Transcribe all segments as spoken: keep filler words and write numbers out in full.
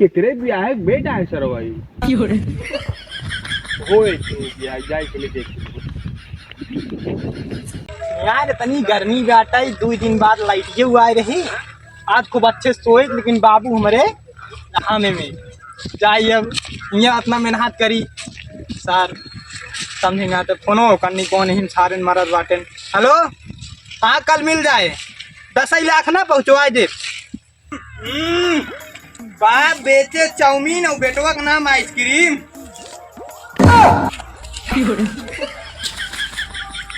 केकरे बियाहे के बेटा है सरवा ई? होए के बियाह, जाए के लिए देख। यार, इतनी गर्मी बाटे, दुइ दिन बाद लाइट ये हुआ रही। आज खूब अच्छे सोए, लेकिन बाबू हमरे नहाने में जाई। अब यहाँ इतना मेहनत करी, सर समझे ना तो फोनो करनी कौन ही सारे मरद बाटे। हेलो, हाँ, कल मिल जाए, दस ही लाख ना पहुँचवाए दे। हम्म, बाप बेचे चाउमीन और बेटवा का नाम आइसक्रीम।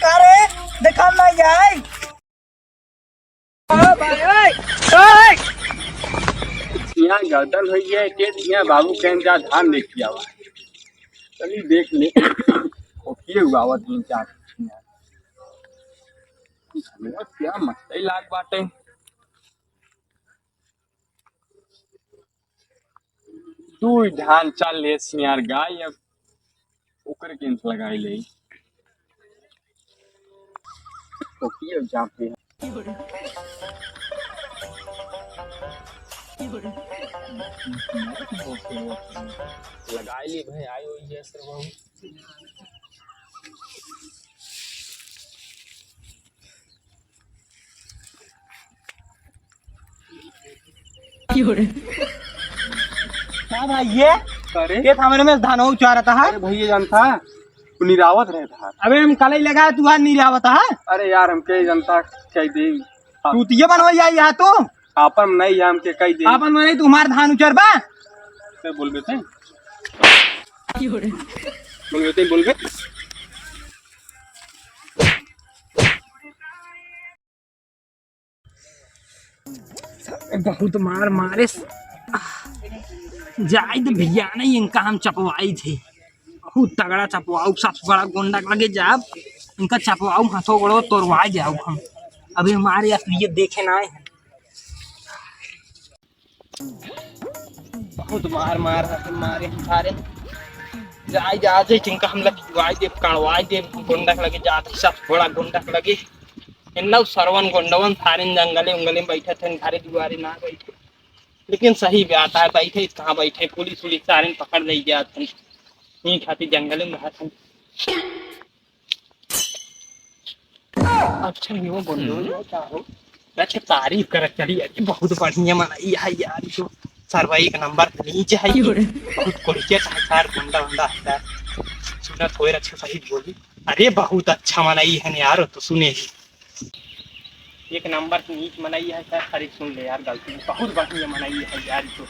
अरे, देखा ना यार। ओ भाई, ओए, ओए। यहाँ गर्दन हुई है, के यहाँ बाबू कहें जा धान देख के आवा। चली देख ले। ओके हुआ तीन चार। क्या मस्त ही लाग बाटे। दुई धान चाल ले सियार गाय, अब ओकर के लगाई ले। तो पियो जाते हैं। लगाई ली भाई, आई हुई है सर बहू। का भाई ये? अरे। ये था मेरे में धान हो चुआ रहता है। अरे भैया जानता, तू निरावत रहता है। अबे हम कलई लगा, तू आज निरावत है। अरे यार, हम कई जनता कह दे। तू तो ये बनवा जाई यहाँ तो। आपन नहीं, हम के कह दे। आपन नहीं, तू हमार धान उचर बा। ते बोलबे ते? बोलबे ते, बोलबे। बहुत मार मारे। जाए तो भैया नहीं, इनका हम चपवाई थे। बहुत तगड़ा चपवाऊ, सबसे बड़ा गोंडा के लगे जाब, इनका चपवाऊ, हाथों गोड़ों तोड़वाए जाब हम। अभी हमारे असलियत देखे ना आए हैं। बहुत मार मार है, मारे हम सारे। जाए जा, आज इनका हम लपटवाए देब, काढ़वाए देब, गोंडा के लगे जात है, सबसे बड़ा गोंडा के लगे। इन्ना सरवन गोंडवन सारे जंगले उंगले में बैठे थे, घरे दुआरे ना बैठे। लेकिन सही बात है, बैठे कहाँ बैठे, पुलिस उलिस सारे पकड़ ले जात है। यही खातिर जंगले में रहत है। अच्छा, ये वो बोल दो, हम्म। ये क्या हो? अच्छा, तारीफ करत चली, अरे, बहुत बढ़िया मनई है यार, जो सरवा एक नंबर नीच है, क्यों रे? बहुत कोढ़िया है, सार गुंडा उंडा है यार। सुनत होए, अच्छा, सही बोली। अरे, बहुत अच्छा मनई है यार, तो सुने ही। एक नंबर नीच मनई है सर, अरे, सुन ले यार, गलती, बहुत बढ़िया मनई है यार, जो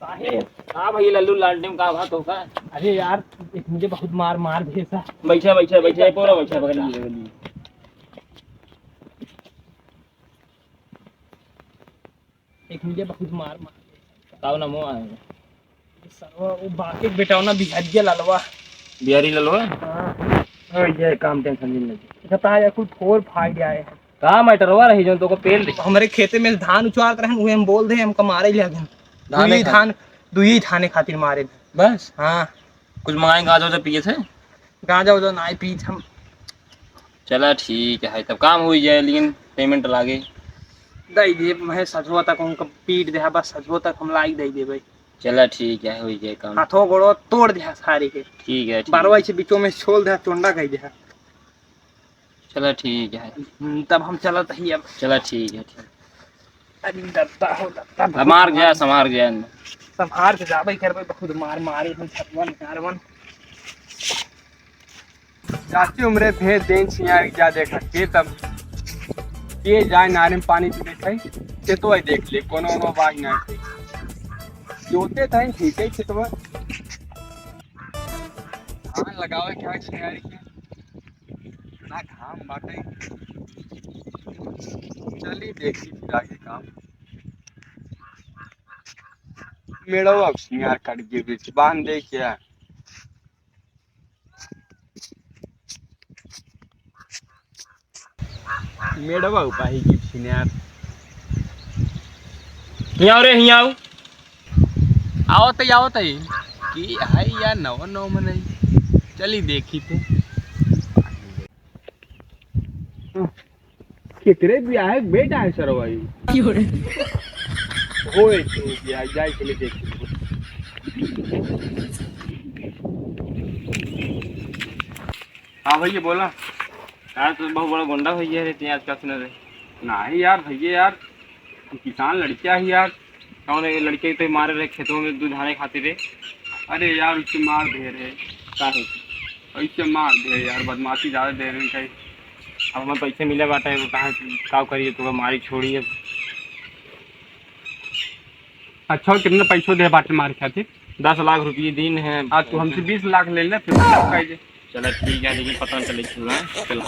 काहे? का भइया लल्लू लालटेन, का बात हो का? अरे यार, एक मुझे बहुत मार, मार भेसा। बैठा, बैठा, बैठा, पूरा बैठा, बगल में, बगल में। एक मुझे बहुत मार, मार भेसा। ताव ना मुँह आए। सरवा, वो बाकी बेटा ना बिहारिया ललवा। बिहारी ललवा? हाँ। ओ, ये काम टेंशन नहीं लेते। अच्छा, ताया कुल फोर फाड़ आए हैं। का मैटरवा रही जौन तोको पेल रही? हमरे खेते में धान उचारत रहन, उहे हम बोल दे, हमका मारे ले गन। धाने दुई खातिर? धान, दुई धाने खातिर मारे। बस? हाँ। कुछ मंगाए गांजा उजा पिए थे? गांजा उजा नाई पीत हम। चला ठीक है, तब काम हुई जाए, लेकिन payment लागे। दई दे, मैं सजवा तक उनका पीट दे, बस सजवा तक हम लाई दई दे भाई। चला ठीक है, हुई जाए काम। हाथों गोड़ो तोड़ दे सारे के। ठीक है, ठीक है। बारवा से बीचों में छोल दे, चोंडा कह दे। चला ठीक है। हम्म, तब हम चलत ही अब। चला ठीक है, ठीक। अरे दत्ता हो दत्ता, अब मार गया, संभार गया। संभार के जाबे करबे, बहुत मार मारे हम छतवन कारवन। चाची उमरे भेज देन छियार जा देखा के तब के जाए नारे में पानी पीने थे, खेतवा देख ले, कोनो ओनो बाग ना थे। जोते थे, ठीक है, खेतवा। धान लगावे के है छियार के। ना घाम बाटे। चली देखी फिर आगे काम। मेड़वा अब सिंगार काट के बीच बांध दे क्या? मेड़वा उपाही की सिंगार। हियाव रे, हियाव। आवत है, आवत है। की है या नवा नवा मनई? चली देखी तू। केकरे बियाहे के बेटा है सरवा ई? ओए, तो भैया, जाए के लिए देख। हाँ भैया, बोला। यार, तू बहुत बड़ा गुंडा भैया रे, तू आज का सुने रे? नहीं यार, भैया यार, हम किसान लड़किया ही यार। कौन है ये लड़के तो मारे रहे खेतों में दूध धाने खातिर रे? अरे यार, उससे मार दे रहे। का है? ऐसे मार दे यार, बदमाशी ज्यादा दे रहे हैं कहीं। अब हमें पैसे मिले बाटे, वो कहाँ, का करिए, तो मारी छोड़िए। अच्छा, कितना पैसो दे बाटे मार खातिर? दस लाख रुपये दिन है। आज तू हमसे बीस लाख ले ले, फिर हम कह दे। चला ठीक है, लेकिन पता न चले क्यों है। चला।